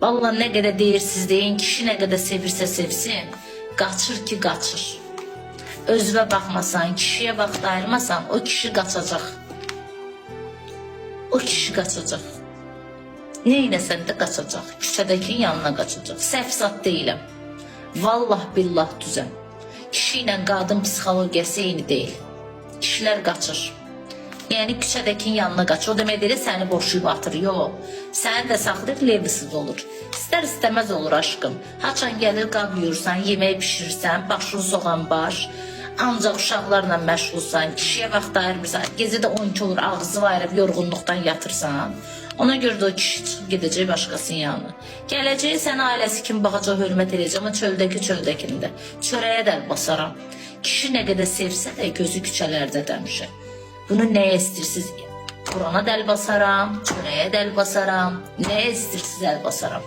Vallahi nə qədər deyirsiz deyin, kişi nə qədər sevirsə sevsin, qaçır ki, qaçır. Özünə baxmasan, kişiyə vaxt ayırmasan, o kişi qaçacaq. O kişi qaçacaq. Neynəsən də qaçacaq. Küçədəkinin yanına qaçacaq. Səhv zat deyiləm. Vallah billah düzəm. Kişi ilə qadın psixologiyası eyni deyil. Kişilər qaçır. Yəni küçədəkinin yanına qaçır. O demək deyil səni boşayıb atır. Yox. Səni də saxlayır, levisiz olur. İstər istəməz olur aşkım. Haçan gəlir qab yuyursan, yemək bişirirsən, başın soğan baş. Ancaq uşaqlarla məşğulsan, kişiyə vaxt ayırmırsan, gecə də 12 olur, ağzı ayırıb yorğunluqdan yatırsan. Ona görə də o kişi çıxıb gedəcək başqasının yanına. Gələcək sənə ailəsi kimi baxacaq, hörmət edəcək, amma çöldəki çöldəkində. Çörəyə də əl basaram. Kişi nə qədər sevsə də gözü küçələrdə demişəm. Bunu nəyə istəyirsiniz? Qurana da əl basaram, çörəyə də əl basaram, nəyə istəyirsiniz əl basaram.